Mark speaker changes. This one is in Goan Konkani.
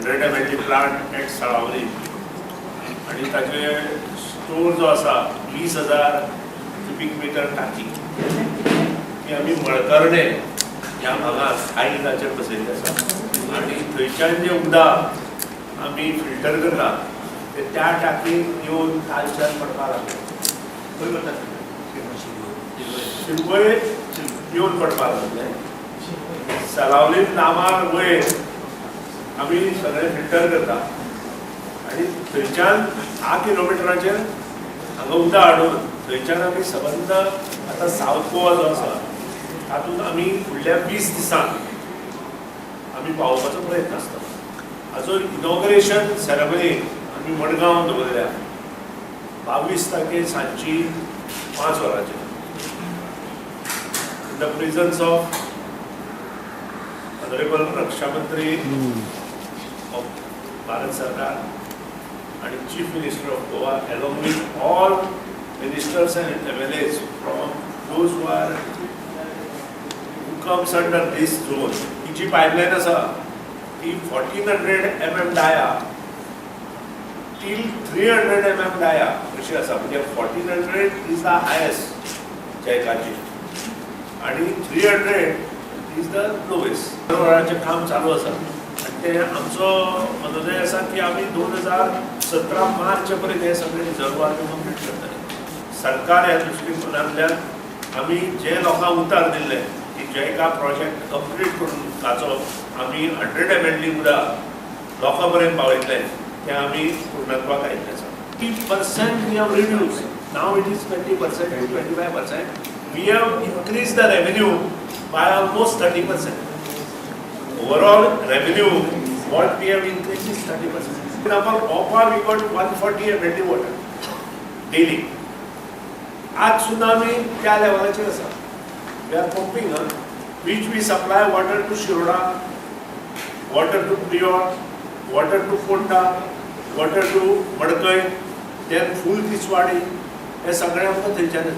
Speaker 1: 100 MLD plant at Salaulim आनी ताजे स्टोर जो आसा 20,000 क्युबीक मिटर टाकी ती आमी मळकर्णे ह्या भागांत आयलाचेर बसयल्ली आसा आनी थंयच्यान जें उदक आमी फिल्टर करता ते त्या टाकीन येवन कालच्यान पडपाक लागलें.
Speaker 2: खंय करतात?
Speaker 1: शिरवय येवन पडपाक लागलें. सलावलीम नामार वयर आमी सगळें फिल्टर करता आनी थंयच्यान 10 किलोमिटराचेर हांगा उदक हाडून थंयच्यान आमी सबंद आतां सावथ गोवा जो आसा तातूंत आमी फुडल्या 20 दिसांक आमी पावोवपाचो प्रयत्न आसता. हाजो इनॉग्रेशन सेरेमनी आमी मडगांव दवरल्या 22 तारखेर सांजची 5 वरांचेर in the presence of Honorable रक्षा मंत्री of Bharat सरकार आणि Chief Minister of Goa, along with all ministers and MLAs from those who comes under this zone. ही जी पायपलायन आसा ती 1400 mm dia till 300 mm dia अशी आसा. म्हणजे 1400 is the highest जैकाची आणि 300 is the lowest. वरांचें काम चालू आसा आनी ते आमचो मनोदय आसा की आमी 2017 मार्च पर्यंत हे सगळे रिजर्वार कंप्लीट करतले. सरकार ह्या दृश्टिकोनांतल्यान आमी जे लोकांक उतार दिल्ले की जैका प्रोजेक्ट कंप्लीट करून ताचो आमी 100 MLD उदक लोकां पर्यंत पावयतले, ते आमी पूर्णत्वाक आयिल्ले आसा. 50% we have reduce. Now it is 20% to 25%. We have increase the revenue by almost 30%. Overall revenue, what we have increased is 30%. For example, Mopa we got 140 MLD water daily. आज सुद्धा आमी त्या लेवलाचेर आसा. We are pumping, which we supply water to Shiroda, water to Priol, water to Ponda, water to Madkai, then full Tiswadi, हे सगळें आमकां थंयच्यानच.